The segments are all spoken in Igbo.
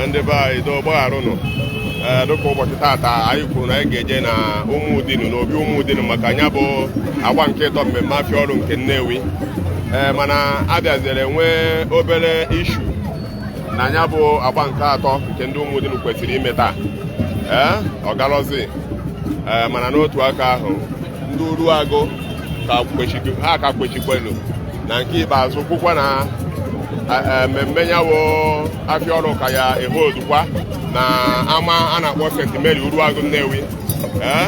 Ndị be anyị, doo, gbagharụnụ. Ee, dịka ụbọchị taata anyị kwuru na anyị ga-eje na Ụmụdinu, n'obi Ụmụdinu, maka ya bụ agba nke ịtọ mmemme afịa ọrụ nke Nnewi. Ee, mana abịaziri nwee obere issue na ya bụ agba nke atọ nke ndị Ụmụdinu kwesịrị ime taa. Ee, ọ galọzi. Ee, mana n'otu aka ahụ, ndị Uruagụ ka ha ka kwechikwelu na nke ikpeazụ kwukwa na mmemme ya bụ afịa ọrụ ka ya ehodukwa na ama a na-akpọ St. Mary Uruagụ Nnewi. Ee,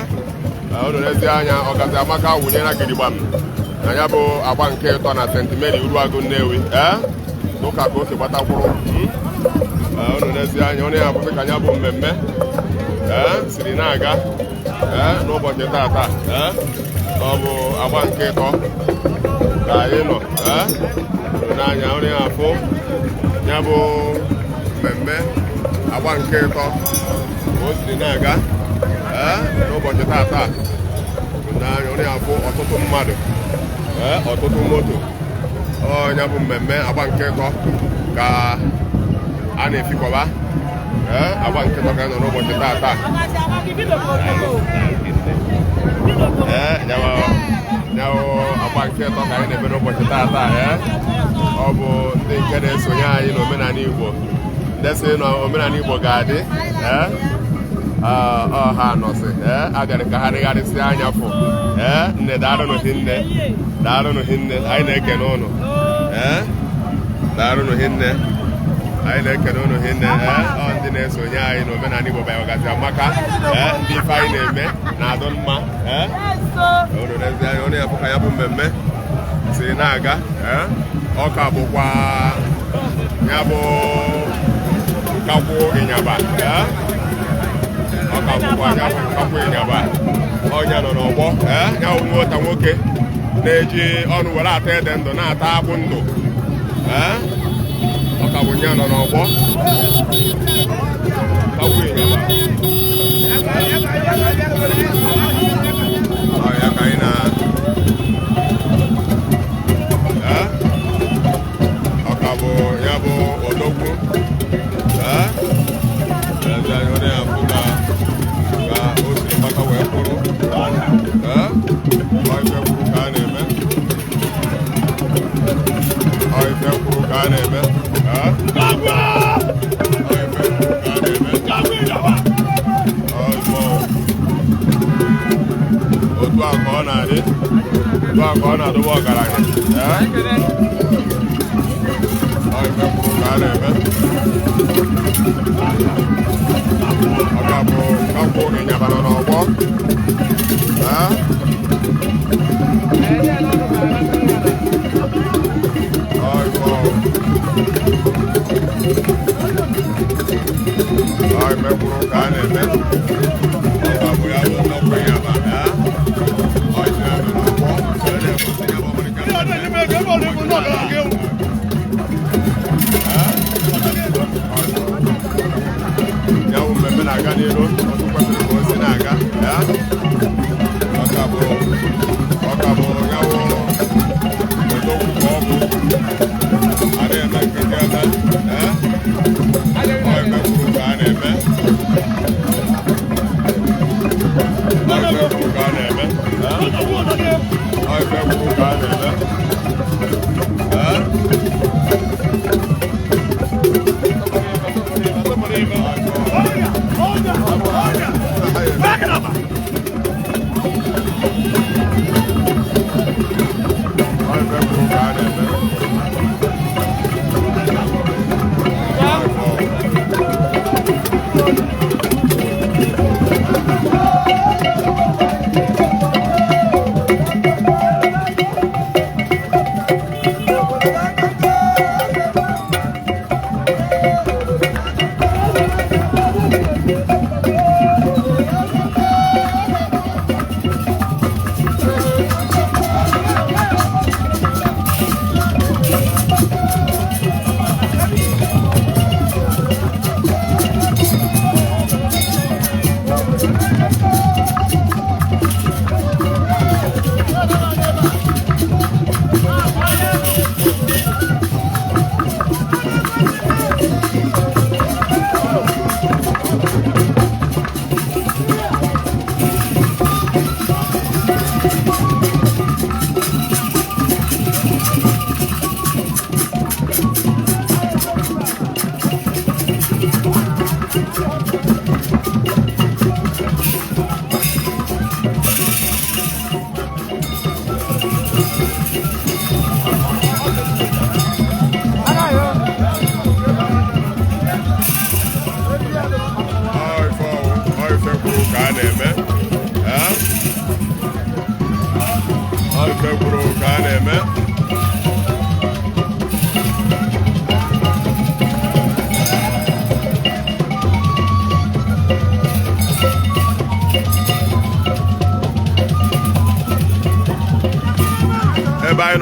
unu n'ezi anya, ọgazi amaka wụnyere gidigbam na ya bụ agba nke ịtọ na St. Mary Uruagụ Nnewi. Ee, n'ụka ka o si gbatakwuru. Unu n'ezi anya, onye ya bụzi ka ya bụ mmemme ee siri na-aga ee n'ụbọchị tata. Ee, ọ bụ agba nke ịtọ ka anyị nọ. Ee, n'anya onye ya afụ ya bụ mmemme agba nke ịtọ ka o siri na-aga ee n'ụbọchị tata. N'anya onye ya afụ ọtụtụ mmadụ, ee, ọtụtụ moto. Ọ ya bụ mmemme agba nke ịtọ ka a na-efikọba. Ee, agba nke ịtọ ka nọ n'ụbọchị tata. Ee, nyawo agba nke ịtọ ka anyị na-eme n'ụbọchị tata. Ee, ọ bụ ndị nke na-esonye anyị n'omenala Igbo, ndị sị na omenala Igbo ga-adị. Ee, ọ ha nọsị. Ee, abịara ka ha regharịsịa anya fụ. Ee, nne, daalụnụ hinne, daalụnụ hinne, anyị na-ekene ụnụ. Ee, daalụnụ hinne, anyị na-ekene ụnụ hinne. Ee, ọ ndị na-esonye anyị n'omenala Igbo bụ ọgazi amaka. Ee, ndị ife anyị na-eme na-adụ mma. Ee, unu n'ezi anya, onye ya bụ ka ya bụ mmemme si na-aga. Ee, ọ ka bụkwa ya bụ nkakwụ ịnyaba. Ee, ọ ka bụkwa ya bụ nkakwụ ịnyaba, ọnya nọ n'ọgbọ. Ee, ya bụ nwata nwoke na-eji ọnụ were ata ede ndụ, na-ata akpụ ndụ. Ee, ọ ka bụ ya nọ n'ọgbọ, nkakwụ ịnyaba. Ọ ya ka anyị na ee, ọ ka bụ ya bụ odogwu. Ee, ezi anya, onye ya bụ ka ka o siri gbata wee kwụrụ. Ee, ọ ife kwuru ka a na-eme, ọ ife kwuru ka a na-eme. Ee, ọ ife kwuru ka a na-eme. Ọ ife otu a ka ọ na-adị, otu a ka ọ na-adụba ọgaranya. Ee, ọ ife kwuru ka a na-eme. Ọ ga-abụ nkakwụ ịnyaba nọ n'ọgbọ. Ee, ọ ife ọ ife kwuru ka a na-eme. Ọ ga-abụ ya bụ nkakwụ ịnyaba. Ee, ọ ife nọ n'ọgbọ. Ọ na-egosi ya bụ ọmarịcha. Ya bụ mmemme na-aga n'iru otu kwesịrị ka o si na-aga. Ọ ka bụ ya bụ odogwu ka ọ bụ a na-eme nkịtị eme. Ọ ife kwuru ka a na-eme.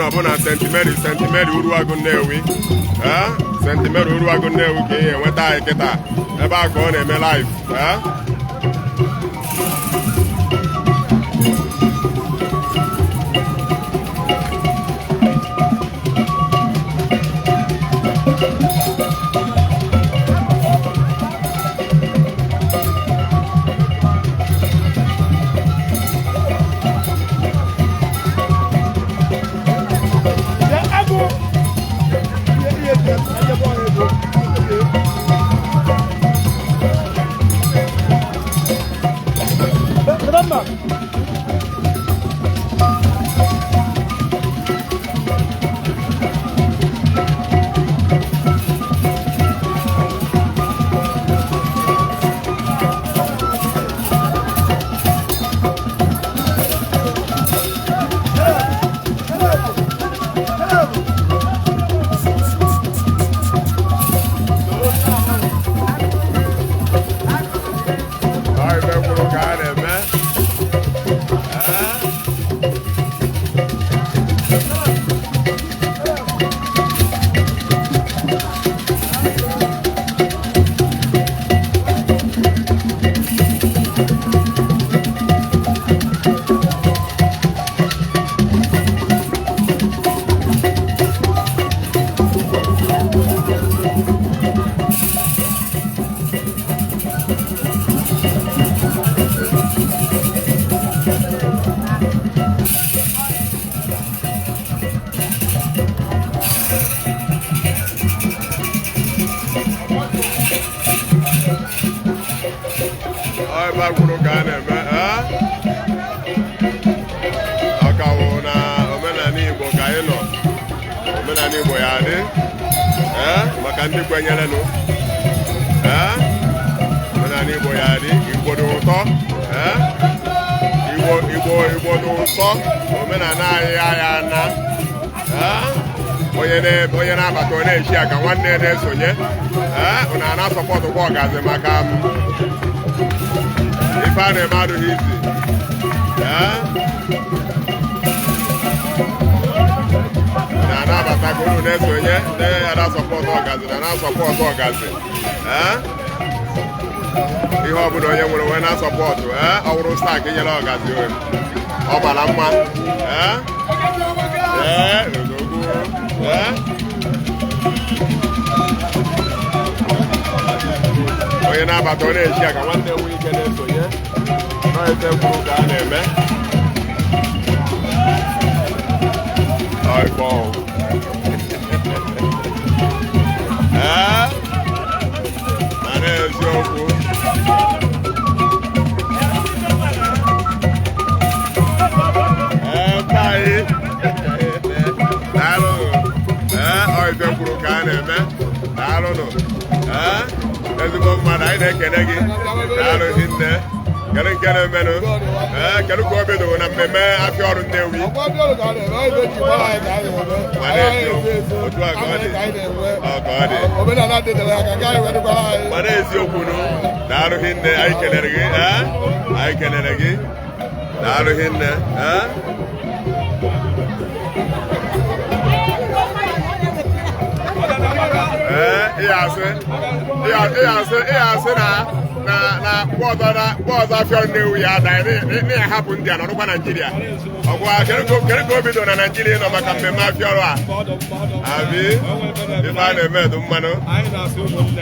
nọ bụ na St. Mary, St. Mary Uruagụ Nnewi. Ee, St. Mary Uruagụ Nnewi ka ị ga-enweta anyị kịta. Ebe a ka ọ na-eme live. Ee, ọ ife kwuru ka a na-eme. Ee. Ọ ebe a kwuru ka a na-eme. Ee, ọ ka wụ na omenala Igbo ka anyị nọ. Omenala Igbo ya adị. Ee, maka ndị kwenyerenụ. Ee, omenala Igbo ya adị. Igbo dị ụtọ. Ee, Igbo, Igbo, Igbo dị ụtọ. Omenala anyị ya na. Ee, onye na-abata, ọ na-echi ya ka nwanne ya na-esonye. Ee, unu a na-asọpọtụkwa ọgazi maka m ife a na-eme adịghị izi. Ee, na-anabata ka unu na-esonye na ya na-asọpọtụ ọgazi na na-asọpọtụ ọgazi. Ee, ihe ọbụla onye nwere onwe na-asọpọtụ. Ee, ọ wụrụ stak nyere ọgazi, ọ mara mma. Ee, ee, odogwu. Ee, onye na-abata, ọ na-echi ya ka nwanne nwee ike na-esonye. Nọ ife kwuru ka a na-eme. Ọ ife ọwụ. Ee, mana eziokwu. Ee, mba anyị, daalụnụ. Ee, ọ ife kwuru ka a na-eme. Daalụnụ. Ee, ezigbo mmadụ, anyị na-ekele gị. Daalụ hinne. Kedu nke na-emenụ? Ee, kedu ka obi dịwo na mmemme afịa ọrụ Nnewi? Mana eziokwu, otu a ka ọ dị. Ọ ka ọ dị. Omenala dị dere aka ka anyị wee dịkwara anyị. Mana eziokwu nụ. Daalụ hinne, anyị kelere gị. Ee, anyị kelere gị. Daalụ hinne. Ee. Ee, ihe asị na mgbe ọzọ afịa Nnewi ya ada na ya hapụ ndị a nọrọkwa Naijiria. Ọgwa kedu ka obi dị na Naijiria nọ maka mmemme afịa ọrụ a? Abi ife a na-eme dị mmanụ.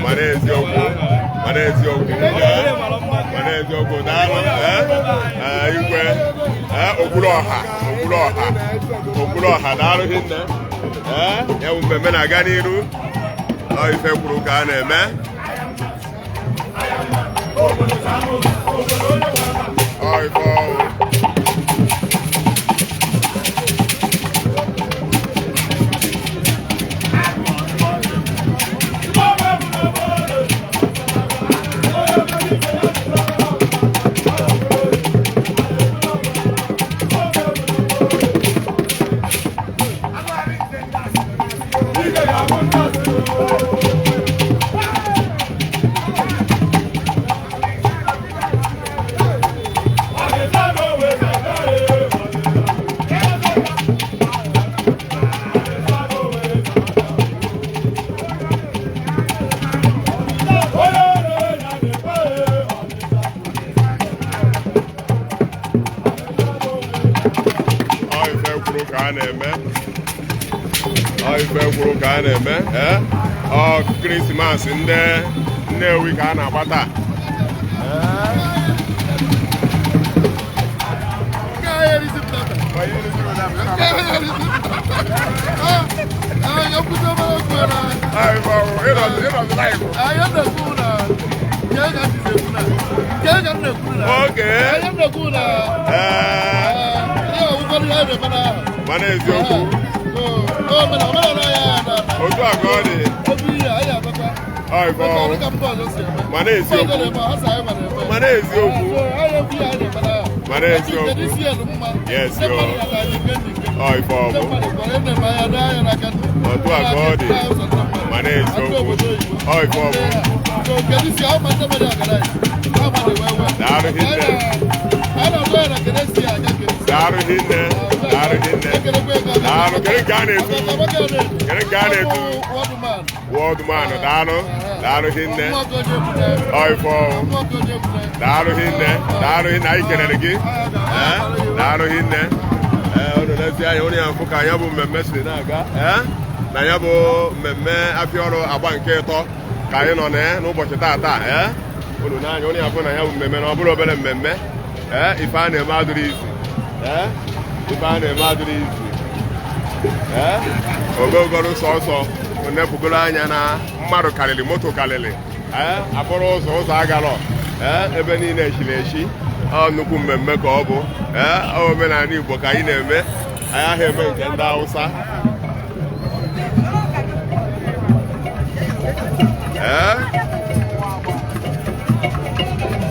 Mana eziokwu, mana eziokwu, ee, mana eziokwu. Daalụ. Ee, ee, igwe. Ee, okwuru ọha, okwuru ọha, okwuru ọha. Daalụ hinne. Ee, ya bụ mmemme na-aga n'iru. Ọ ife kwuru ka a na-eme. Ọ ife ọwụ. ka a na-eme. Ọ ife kwuru ka a na-eme. Ee, ọ Krismas ndị Nnewi ka a na-agba taa. Ọ ife ọwụ, ịnọzi live. Oge. Ee, mana eziokwu, otu a ka ọ dị. Ọ ife ọwụ, mana eziokwu, mana eziokwu, mana eziokwu. Yes, yo. Ọ ife ọwụ, otu a ka ọ dị. Mana eziokwu, ọ ife ọwụ. Daalụ hinne. Daalụ hinne. Daalụ hinne. Daalụ. Kedu nke a na-etu? Kedu nke a na-etu? World man. Daalụ. Daalụ hinne. Ọ ife ọwụ. Daalụ hinne. Daalụ hinne. Anyị kelere gị. Ee, daalụ hinne. Ee, unu lezi anya, unu ya mfụ ka ya bụ mmemme siri na-aga. Ee, na ya bụ mmemme afịa ọrụ agba nke ịtọ ka anyị nọ na ya n'ụbọchị taata. Ee, unu n'anya, unu ya fụ na ya bụ mmemme na ọ bụrụ obere mmemme. Ee, ife a na-eme adịrị izu. Ee, ife a na-eme adịrị izu. Ee, ogogoro sọsọ nepụgoro anya na mmadụ karịrị, moto karịrị. Ee, abụrụ ụzọ, ụzọ agalọ. Ee, ebe niile echiri echi. Ọ nnukwu mmemme ka ọ bụ. Ee, ọ omenala Igbo ka anyị na-eme. Anyị ahụ eme nke ndị Hausa. Ee.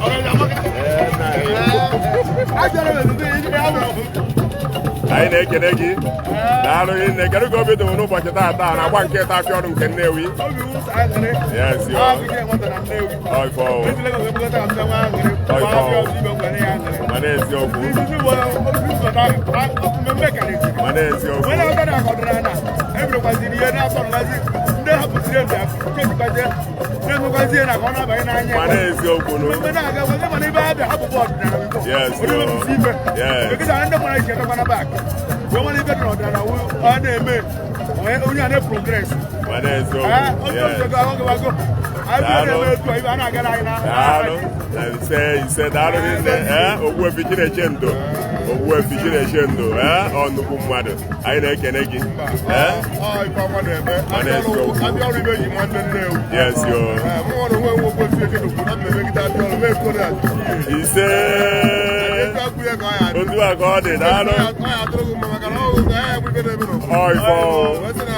Ee, nna anyị. Anyị na-ekele gị. Daalụ hinne. Kedu ka obi dị m n'ụbọchị taata na agba nke ịta afịa ọrụ nke Nnewi? Yes, yo. Ọ ife ọwụ. Mana eziokwu. Mana eziokwu. Mana eziokwu nụ. Yes, yo. Yes. Onye a na-progress. Mana eziokwu. Yes. Daalụ. Ise ise, daalụ hinne. Ee, Ogbuefi Chinechendo. Ogbuefi Chinechendo. Ee, ọ nnukwu mmadụ. Anyị na-ekene gị. Ee, Ọ ife ọma na-eme. Mana eziokwu. Abịa ọrụ ibe ji nwanne Nnewi. Yes, yo. Mụ nwere onwe m Ogbuefi Echendo na mmemme abịa ọrụ mee koro ya. Ise. Ego akwụ ya ka ọ ya adị. Otu a ka ọ dị. Daalụ. Ọ ya adịrị gị mma maka na ọ bụ ka ya bụ ibe na-eme n'obodo. Ọ ife ọwụ. Wee sị na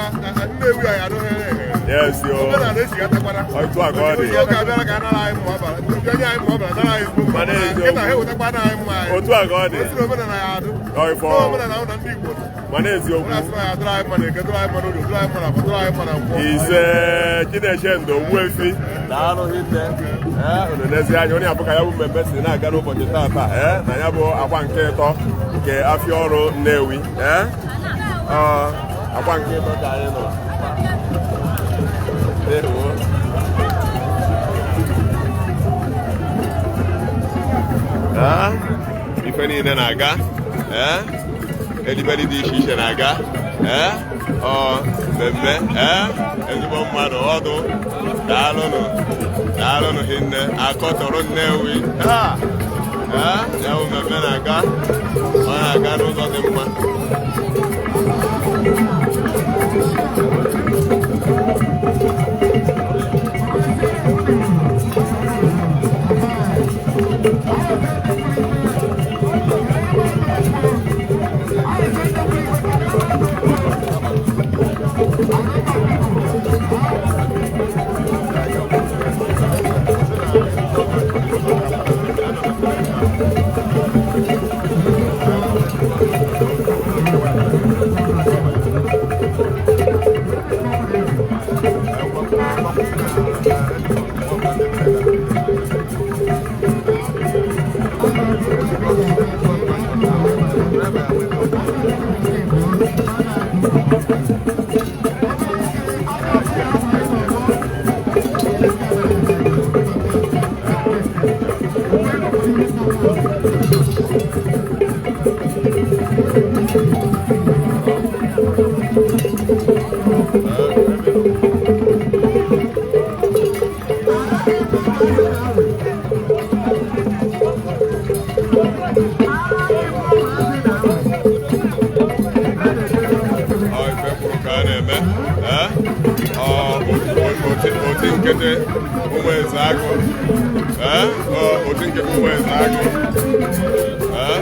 Nnewi anyị adịghị ere ere. Yes, yo. Omenala echigatakwara. Otu a ka ọ dị. Oge abịara ka a nara anyị mma ọbara. Ndị onye anyị mma ọbara nara anyị ezigbo mma. Mana eziokwu. Nkịta ha ewetakwa na anyị mma anyị. Otu a ka ọ dị. Wee sị na omenala ya adị. Ọ ife ọwụ. Omenala ahụ na ndị Igbo dị. Mana eziokwu. Ụlọ asị na ya adịrị anyị mma na eke, dịrị anyị mma n'oge, dịrị anyị mma na afọ, dịrị anyị mma na nkwọ. Ise. Chinechendo Ogbuefi. Daalụ hinne. Ee, unu n'ezi anya, onye abụ ka ya bụ mmemme si na-aga n'ụbọchị taata. Ee, na ya bụ agba nke ịtọ nke afịa ọrụ Nnewi. Ee, ọ agba nke ịtọ ka anyị nọ. Ndewo. Ee, ife niile na-aga. Ee, edibedi dị iche iche na-aga. Ee, ọ mmemme. Ee, ezigbo mmadụ ọdụ. Daalụnụ. Daalụnụ hinne. Akọtọrọ Nnewi. Taa. Ee, ya bụ mmemme na-aga. Ọ na-aga n'ụzọ dị mma. Nkịtị Ụmụ Eze Agụ. Ee, ọ Oti Nkịtị Ụmụ Eze Agụ. Ee,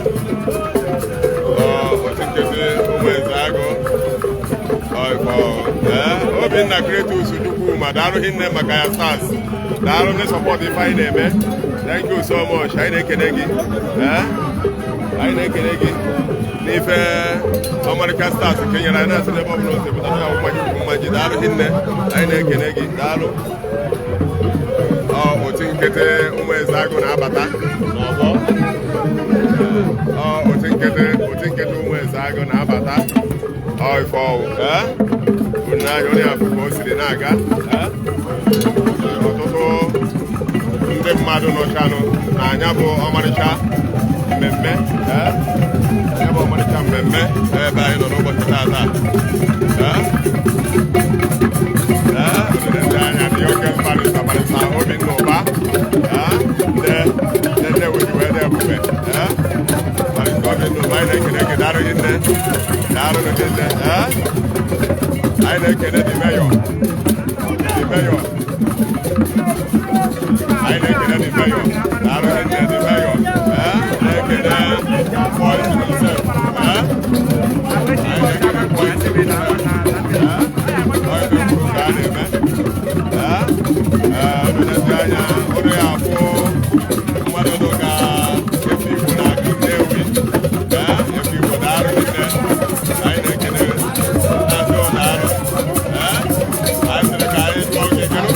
ọ Oti Nkịtị Ụmụ Eze Agụ. Ọ ife ọ. Ee, Obinna Kretus Chukwuma, daalụ hinne maka ya stars. Daalụ ndị support ife anyị na-eme. Thank you so much. Anyị na-ekene gị. Ee, anyị na-ekene gị n'ife ọmarịcha stars nke nyere anyị, na-asị n'ebe ọ bụla o si pụta na mmaji kwuru mmaji. Daalụ hinne, anyị na-ekene gị, daalụ. Ọ Oti Nkịtị Ụmụ Eze Agụ na-abata n'ọgbọ. Ọ Oti Nkịtị, Oti Nkịtị Ụmụ Eze Agụ na-abata. Ọ ife ọwụ. Ee, unu anya onye afụ ka o siri na-aga. Ee, ọtụtụ ndị mmadụ nọchanụ na anya bụ ọmarịcha mmemme. Ee, anya bụ ọmarịcha mmemme ebe anyị nọ n'ụbọchị tata. Ee, ee, ndị anya dị oke mkparịta kparịta Obinna Ụba. Ee, ndị ndị Nnewi ji wee dị ebube. Ee, kparịta Obinna Ụba, anyị na-ekene gị, daalụ gị nne, daalụ gị nne. Ee, anyị na-ekene the mayor, the mayor. Anyị na-ekene the mayor, daalụ gị nne, the mayor. Ee, na-ekene Voice himself. Ee, anyị na-ekene Voice himself. Ee, ọ ife kwuru ka a na-eme. Ee, ee, unu lezi anya, unu ya afụ mmadụ nọ ka Efi Igbo na Nnewi. Ee, Efi Igbo, daalụ gị nne, anyị na-ekene, na-asị ọ daalụ. Ee, anyị sịrị ka anyị jụọ gị, kedu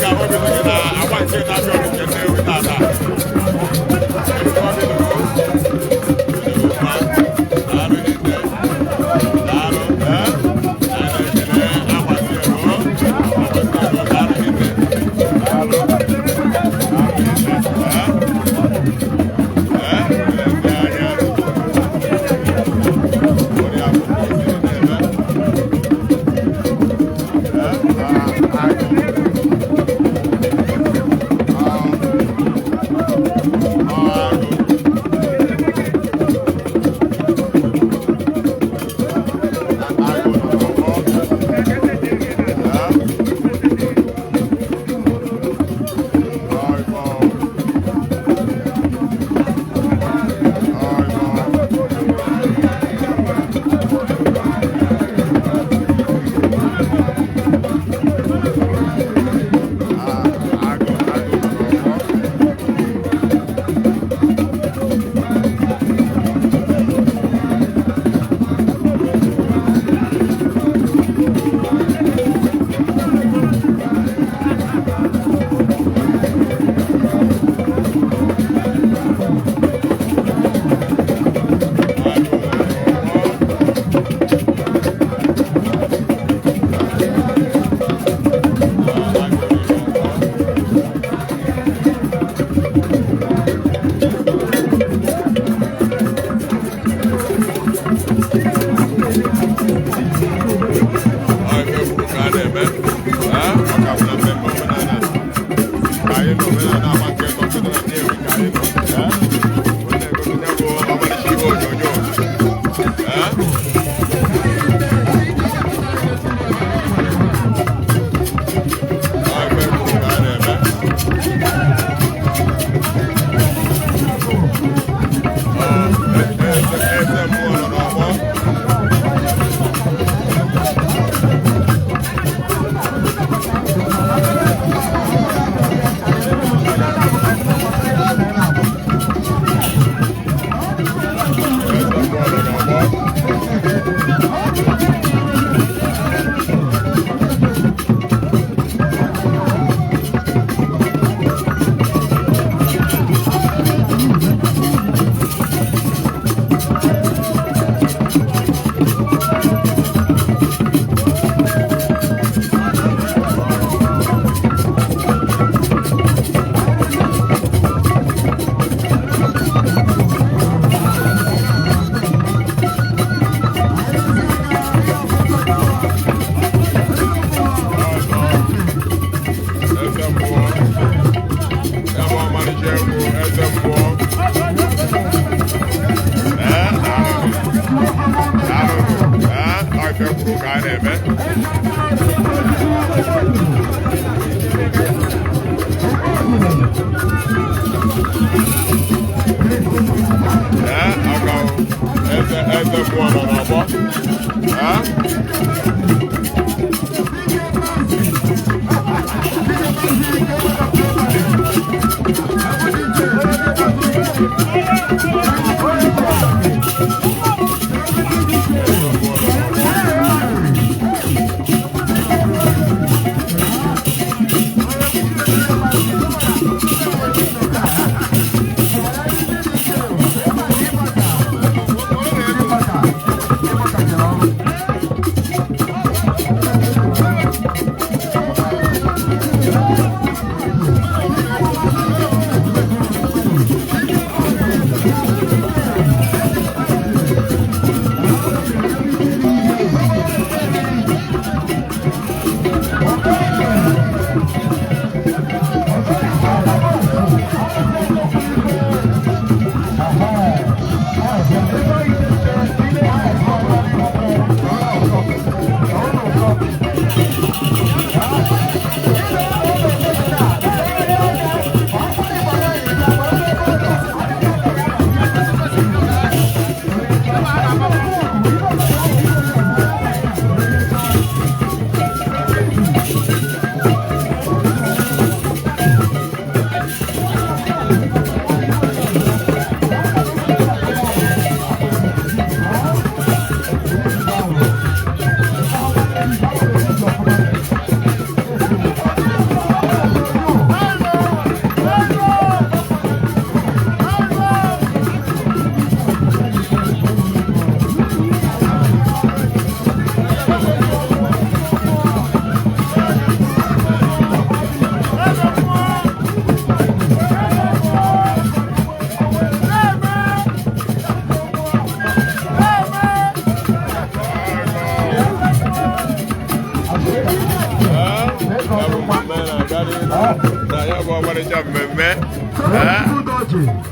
Na ya bụ ọmarịcha mmemme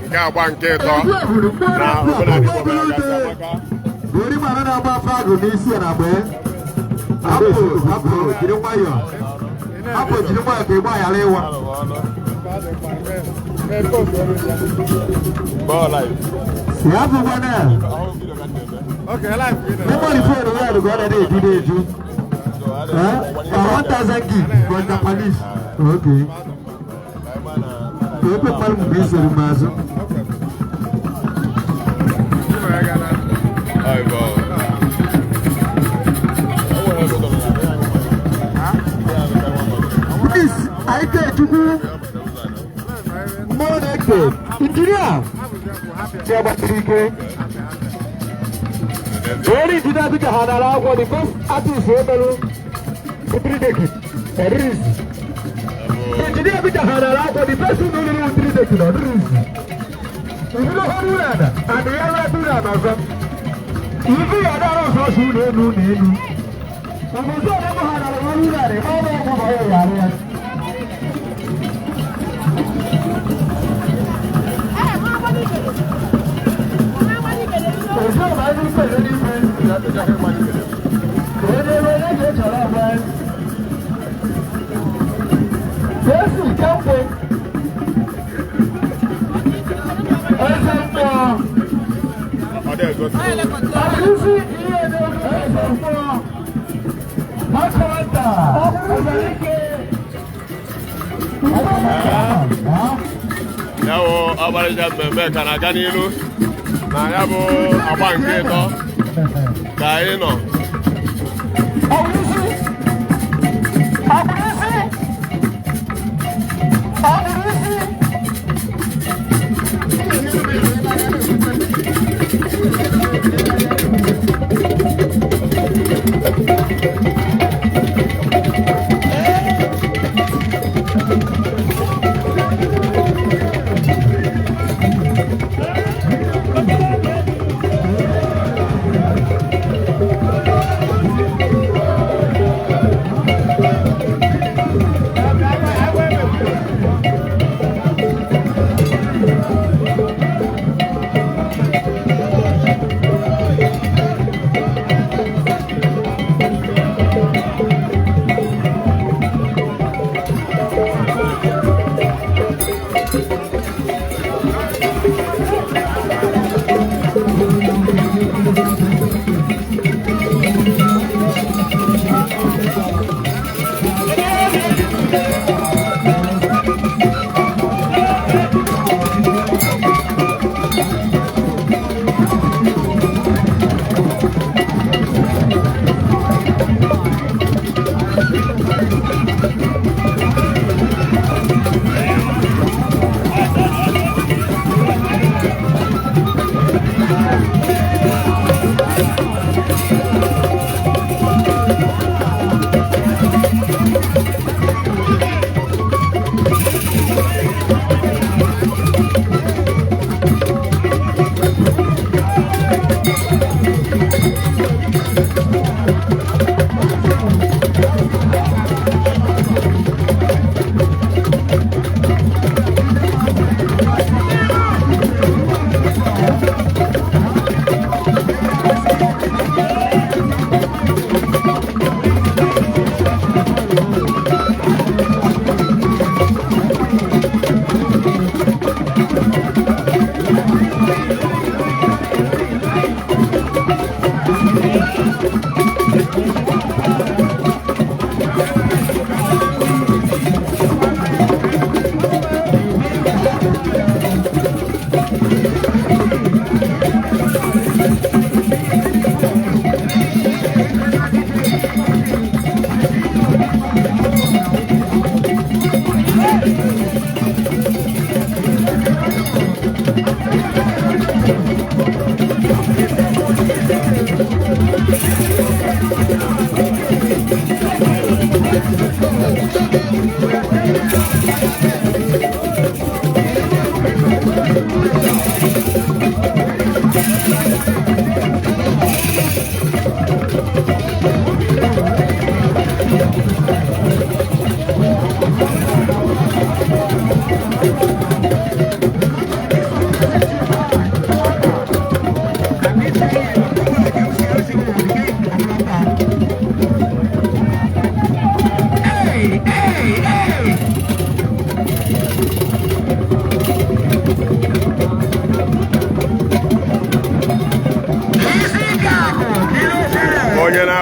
nke agba nke ịtọ na omenala Igbo mere gasị amaka. Ori mara na-agba afọ agụ n'isi ya na agba hapụ hapụ jiri nwayọọ hapụ jiri nwayọọ ka ịgba ghara ịwa. Ya bụkwa na memory phone ya dụga ọ na-eju na-eju. 1000 gig for Japanese. Okay. Ka ekwekwara mgbe i soro m azụ. Please, Ike Chukwu, mmụọ na-eke, injinia, chi agbachiri ike. Onye injinia dịka ha nara akwụkwọ, the first artist emerụ Udiri ọdịrịzi. Injinia dịka ha nara akwụkwọ, the first one rụrụ Udiri ọdịrịzi. Ibido ha ruru ada, and ya rụrụ ada ọzọ. Ibi ya dara ọzọ ọsọ ụlọ elu na elu. Ọmụzọ ọmụ ha nara ọrụ ụlọ ala, ọrụ ọgwụ ma ya yara ya. Òṣèlú máa ń pèsè ní ìwé. Jésù kẹ́kọ̀ọ́ ẹsẹ̀ pọ̀ àdúsí ilé ẹ̀dọ́ ẹsẹ̀ pọ̀ mọ́kànlá ọ̀sẹ̀ríkẹ́. Ya bụ ọmarịcha mmemme ka na-aga n'ilu na ya bụ agba nke ịtọ ka anyị nọ.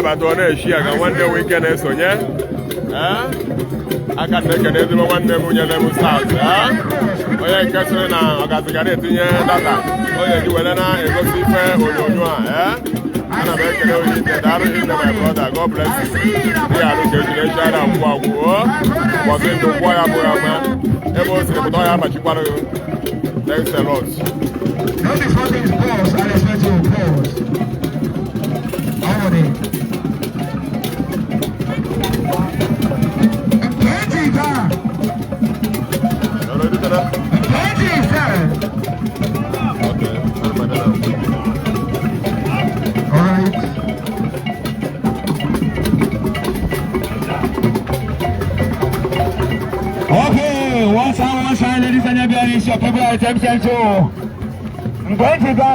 Na-abata, ọ na-eshi ya ka nwanne nwe ike na-esonye. Ee, aka na-ekene ezigbo nwanne m nyere m stout. Ee, onye nke sịrị na ọgazi ga na-etinye data onye ji were na-egosi ife onyonyo a. Ee, ana m ekele onye ike. Daalụ hinne, my brother. God bless you. Ihe arụ ka ejiri echi ara agwụ agwụ o ụbọchị ndụ gwụọ ya bụrụ ama ebe o siri pụta ọ ya abachikwara gị. Thanks a lot. No before things pause, I respect you. Pause. All of it. Plenty time. Plenty time. Okay, ana m abịa na. All right. Okay, one time, ladies and gentlemen, it's your favorite MC show. I'm going to go.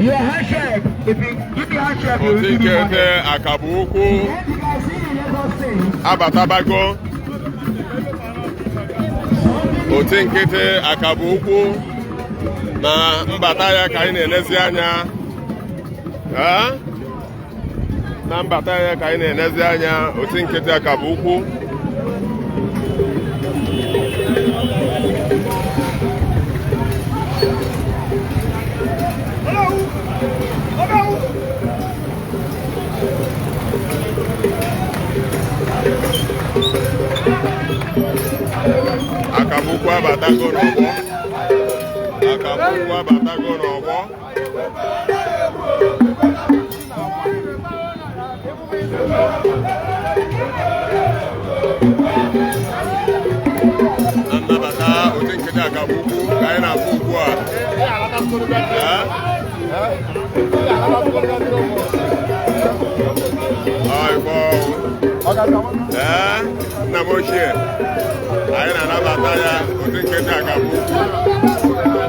Your handshake. If you give me handshake, you will Oti give me money. nkete akabụ ukwu As you can see in Lagos State, abatabago. Oti nkịtị akabụ ukwu na mbata ya ka anyị na-enezi anya. Ee? Na mbata ya ka anyị na-enezi anya. Oti nkịtị akabụ ukwu. Akabụ ukwu abatago n'ọgbọ. Akabụ ukwu abatago n'ọgbọ. Na nnabata oti nkịtị akabụ ukwu ka anyị na-afụ ugbu a. Ee? Ọ Igbo. Ee, nna m ochie, anyị na-anabata ya. Oti nkịtị akabụ ukwu.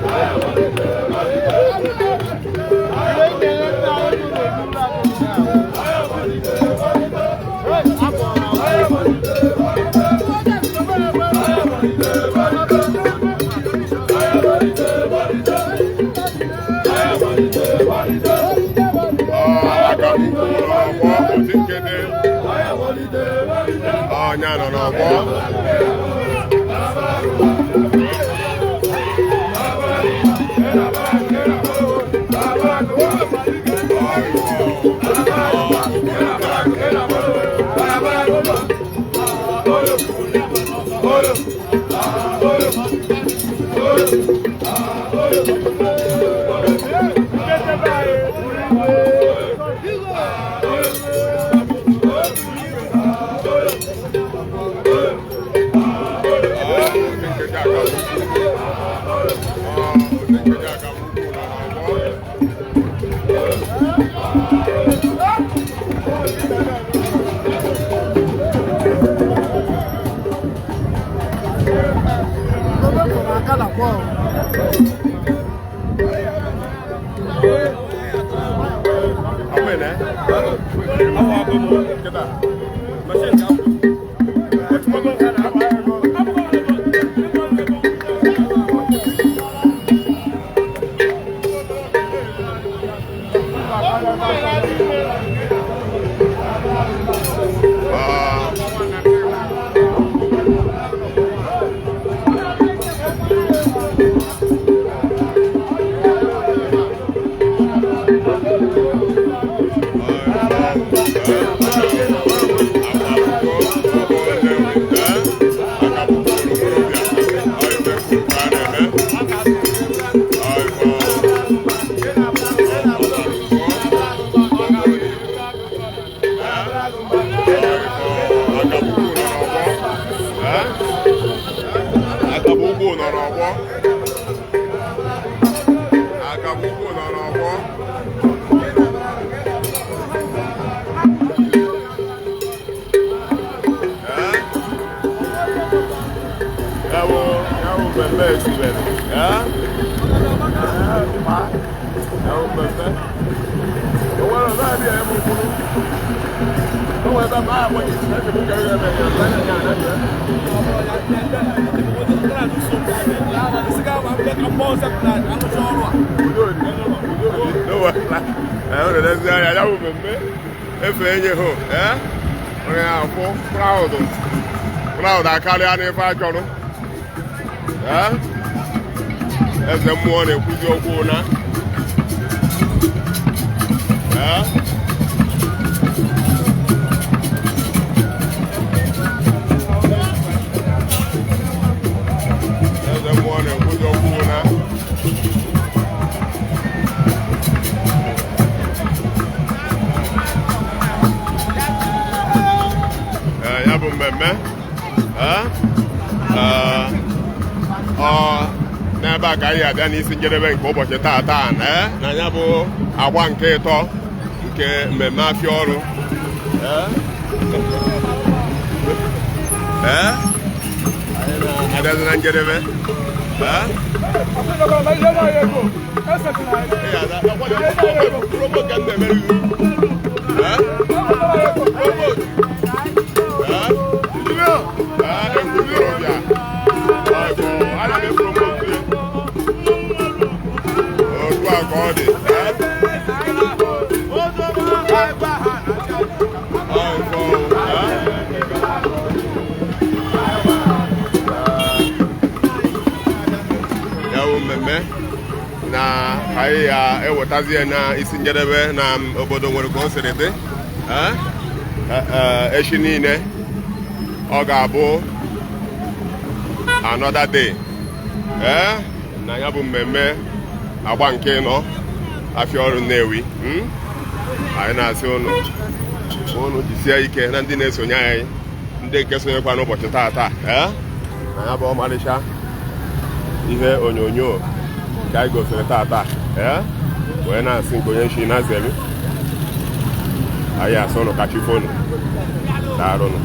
Ọ akabụ ukwu n'ọgbọ. Oti nkịtị ọnya nọ n'ọgbọ. Ọ oti nkịtị akabụ ukwu. Ọ oti nkịtị akabụ ukwu nọ n'ọgbọ. Ọ bụ na kịta. Ọ Akabugwu nọ n'ọgbọ. Akabugwu nọ n'ọgbọ. Ewo, ewo mmemme esibere. Ee? Ewo mmemme. O nwere ọzọ abịa ebe ụkwụrụ. O nwere ebe a akpọ isi na echegbu ka ebe ebe ebe ebe ebe ebe. Udo dị. Udo dị. Ee, ọ na-elezi anya ya bụ mmemme. Efe enye ho ee onye afụ crowd crowd akarịa n'ife achọrọ. Ee, eze mmụọ na-ekwuzi okwu na ee eze mmụọ na-ekwuzi okwu na ee, ya bụ mmemme. Ee, ee, ọ n'ebe a ka anyị abịa n'isi njedebe nke ụbọchị taa taa na ee, na ya bụ agba nke ịtọ nke mmemme afịa ọrụ. Ee, ee, anyị na-abịazi na njedebe. Ee. Ị ga-aza, promo ka m na-emere gị. Ee? Promote. Ee? Ee, egwu okorobịa. Ọ bụ, ana m epromote ya. Otu a ka ọ dị. Ee? Ọ bụ, ee? Ya bụ mmemme na anyị ya ewetazi ya na isi njedebe na obodo nwere ka o siri dị. Ee? Ee, ee, echi niile ọ ga-abụ another day. Ee, na ya bụ mmemme agba nke ịnọ afịa ọrụ Nnewi. Anyị na-asị ụnụ ụnụ jisie ike na ndị na-esonye anyị, ndị nke sonyekwa n'ụbọchị taa. Ee, na ya bụ ọmarịcha ihe onyonyo nke anyị gosiri taa. Ee, wee na-asị nke onye nshi na zeri anyị asị ụnụ kachi fonu. Daalụnụ.